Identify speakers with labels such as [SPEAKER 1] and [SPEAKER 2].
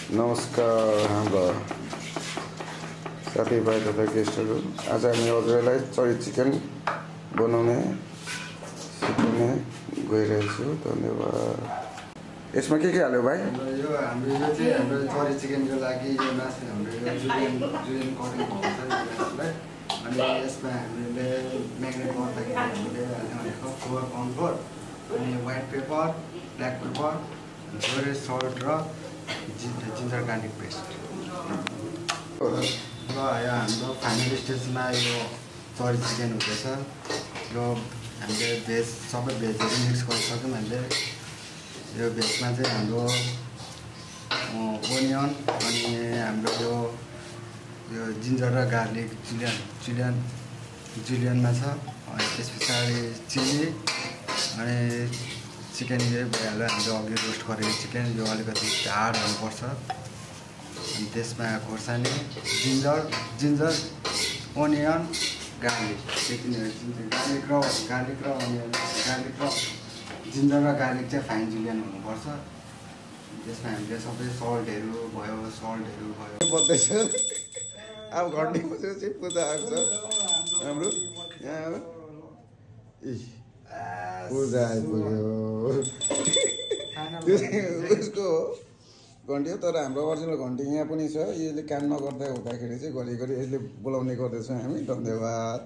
[SPEAKER 1] नमस्कार हाम्रो साथीभाइ तथा गेस्टहरू। आज हामी हजुरलाई चरी चिकन बनाउने सिकाउने गइरहेछु। धन्यवाद। यसमा के हाल्यो भाइ?
[SPEAKER 2] हाम्रो चरी चिकनको लागि यो मासु हाम्रो जुलियन कटिङ भन्छ अनि यसमा हामीले म्याग्नेट गर्दाखेरि हामीले हाल्ने कर्नफ्लोर अनि व्हाइट पेपर, ब्ल्याक पेपर, जोरे सल्ट र जिन्जर गार्लिक पेस्ट। र यो हाम्रो फाइनल स्टेजमा यो चरी चिकन हुँदैछ। यो हामीले भेज सबै भेजहरू मिक्स गरिसक्यौँ। हामीले यो भेजमा चाहिँ हाम्रो ओनियन अनि हाम्रो यो जिन्जर र गार्लिक जुलियनमा छ। अनि त्यस पछाडि चिली अनि चिकन यही भइहाल्यो। हामीले अघि रोस्ट गरेको चिकन यो अलिकति हार्ड हुनुपर्छ। अनि त्यसमा खोर्सानी, जिन्जर, ओनियन, गार्लिक, गार्लिक र ओनियन, गार्लिक र जिन्जर र गार्लिक चाहिँ फाइन जुलियन हुनुपर्छ। त्यसमा हामीले सबै सल्टहरू भयो
[SPEAKER 1] बत्दैछ। अब घन्टी बसेपछि पूजा आउँछ हाम्रो यहाँ। पूजा आइपुग्यो। उसको घन्टी हो, तर हाम्रो ओरिजिनल घन्टी यहाँ पनि छ। यसले काम नगर्दा हुँदाखेरि चाहिँ घरिघरि यसले बोलाउने गर्दैछौँ हामी। धन्यवाद।